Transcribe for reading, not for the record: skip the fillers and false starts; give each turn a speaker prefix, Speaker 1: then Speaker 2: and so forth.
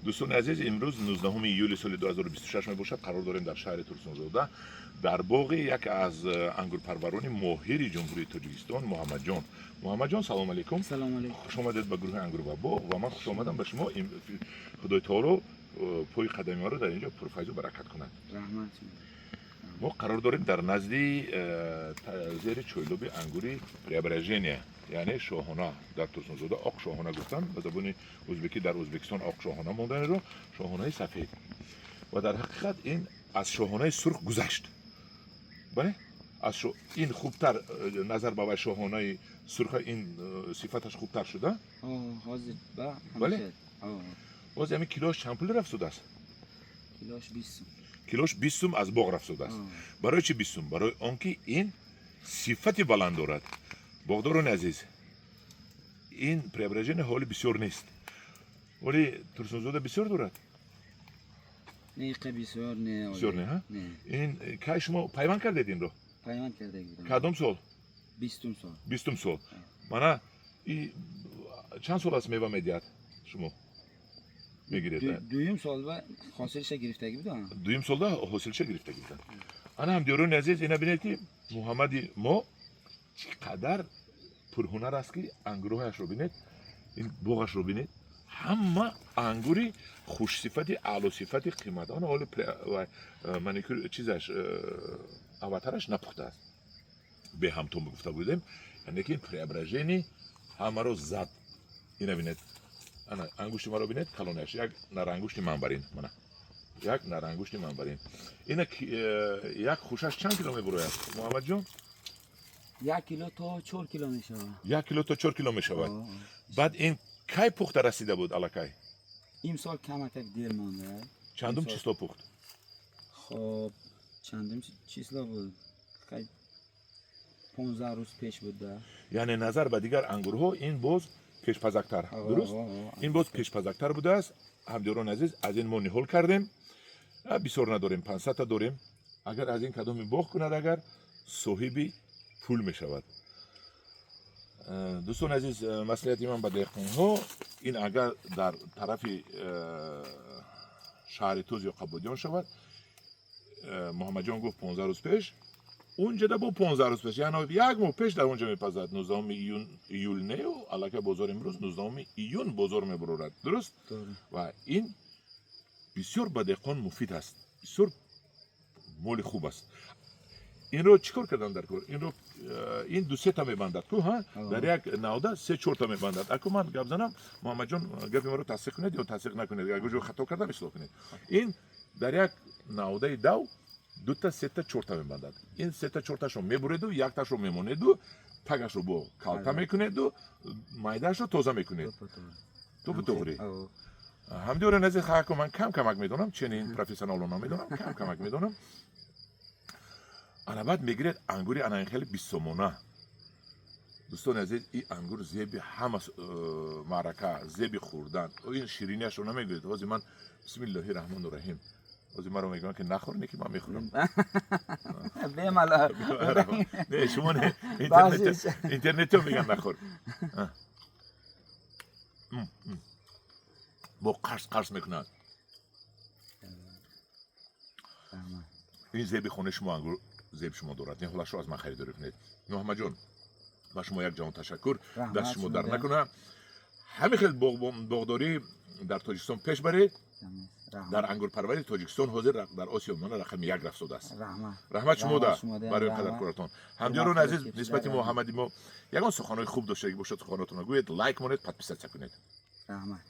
Speaker 1: Дӯстони азиз, имрӯз 19 июли соли 2026 мебошад. Қарор дорем дар шаҳри Турсунзода, дар боғи як аз ангурпарварони моҳири Ҷумҳурии Тоҷикистон, Муҳаммадҷон. Муҳаммадҷон, салом алейкум.
Speaker 2: Салом алейкум.
Speaker 1: Хуш омадед ба гурӯҳи «Ангур ва боғ» ва ман хуш омадам ба шумо. Худои таоло пои қадамиҳоро дар инҷо пурфайзу баракат кунад.
Speaker 2: Раҳмат.
Speaker 1: Мо қарор дорем дар назди зери чойлоби ангури «Преображение», яъне «Шоҳона». Дар Турсунзода «Оқ шоҳона» гуфтанд ба забони ӯзбекӣ, дар Ӯзбекистон «Оқ шоҳона» монданеро, шоҳонаи сафед. Ва дар ҳақиқат ин аз шоҳонаи сурх гузашт, бале, аз ин хубтар назар ба вай шоҳонаи сурха, ин сифаташ хубтар шуда.
Speaker 2: Ҳозир ба
Speaker 1: Бале? Боз ҳамин килош чанд пул рафтудааст?
Speaker 2: Килош 20 сум.
Speaker 1: Килош 20 сум аз боғ рафтудааст. Барои чӣ 20 сум? Барои он ки ин сифати баланд дорад. Боғдорони азиз, ин «Преображение» ҳоли бисёр нест, вале Турсунзода бисёр дорад.
Speaker 2: Не, иқа бисёр не.
Speaker 1: Бисёр не, ҳа?
Speaker 2: Не.
Speaker 1: Ин кай шумо пайванд кардед инро?
Speaker 2: Пайванд карда будам.
Speaker 1: Кадом сол?
Speaker 2: 20-ум сол.
Speaker 1: 20-ум сол. Мана и чанд сол аст мева медиҳад, шумо мегиред?
Speaker 2: Дуюм сол ба ҳосилша гирифтагӣ будам.
Speaker 1: Дуюм солда ҳосилша гирифтагӣ буданд. Ана, ҳамдиёрони азиз, ина бинед, ки Муҳаммади мо чӣ қадар пурҳунар аст, ки ангурҳояшро бинед, ин боғашро бинед, ҳама ангури хушсифати, аълосифати, қимат. Ана ҳоли маникюр чизаш, аватараш напухтааст, беҳамто гуфта будем, яъне ки «Преображение» ҳамаро зад. Ина бинед, ана ангушти маро бинед, калонаш як нарангушти ман барин, мана як нарангушти ман барин. Ина як хушаш чанд кило мебурояд, Муҳаммадҷон?
Speaker 2: 1 кило то 4 кило мешавад.
Speaker 1: 1 кило то 4 кило мешавад. Баъд ин кай пухта расида буд аллакай?
Speaker 2: Имсол камакак дер монда.
Speaker 1: Чандум число пухт?
Speaker 2: Хоб, чандум число буд, 15 рӯз пеш буд да.
Speaker 1: Яъне назар ба дигар ангурҳо ин боз пешпазактар, дуруст? Ин боз пешпазактар будааст. Ҳамдиёрони азиз, аз ин мо ниҳол кардем, бисёр надорем, 500-та дорем. Агар аз ин кадоме боғ кунад, агар соҳиби пул мешавад. Дӯстони азиз, маслиҳати ман ба деҳқонҳо ин: агар дар тарафи шаҳри Тӯз ё Қабодиён шавад, Муҳаммадҷон гуфт, 15 рӯз пеш, унҷада бо 15 рӯз пеш, яъне як моҳ пеш дар онҷа мепазад. 19 июн, июл нею аллакай бозор имрӯз 19 июн бозор мебурорад, дуруст? Ва ин бисёр ба деҳқон муфид аст, бисёр моли хуб аст. Инро чӣ кор кардан дар кор? Инро ин ду сета мебандад ку, ҳа, дар як навда се чорта мебандад. Аку ман гап занам, Муҳаммадҷон, гапи маро тасдиқ кунед ё тасдиқ накунед, агар ҷо хато кардам, ислоҳ кунед. Ин дар як навдаи дав дута, сета, чорта мебандад. Ин сета, чорташро мебуреду якташро мемонеду, тагашро бо калта мекунеду, майдаашро тоза мекунед. Тупу туғри. Ҳамдиёрони азиз, хаку ман кам камак медонам, ченин профессионало намедонам, кам камак медонам. Ана баъд мегиред ангури ана ин хеле 20 сомона. Дӯстони азиз, ин ангур зеби ҳама маърака, зеби хӯрдан. Ин шириниашро намегӯед. Ҳозир ман, бисмиллоҳи раҳмону раҳим, ҳозир маро мегӯянд, ки нахӯр, не ки ман мехӯрам.
Speaker 2: Бемалол.
Speaker 1: Не, шумо не, интернетио мегӯянд нахӯр. Бо қарс қарс мекунад. Ин зеби хонаи шумо, ангур зеб шумо дорад. Ниҳолашро аз ман харидорӣ кунед. Муҳаммадҷон, ба шумо як ҷаҳон ташаккур. Даст шумо дар накунад. Ҳамин хел боғдорӣ дар Тоҷикистон пеш баред. Дар ангурпарварии Тоҷикистон ҳозир дар Осиё миёна рақами як рафтодааст. Раҳмат шумода барои қадар коратон. Ҳамдиёрони азиз, нисбати Муҳаммади мо ягон суханҳои хуб доштагӣ бошад, суханотонро гӯед, лайк монед, подписаться кунед.
Speaker 2: Раҳмат.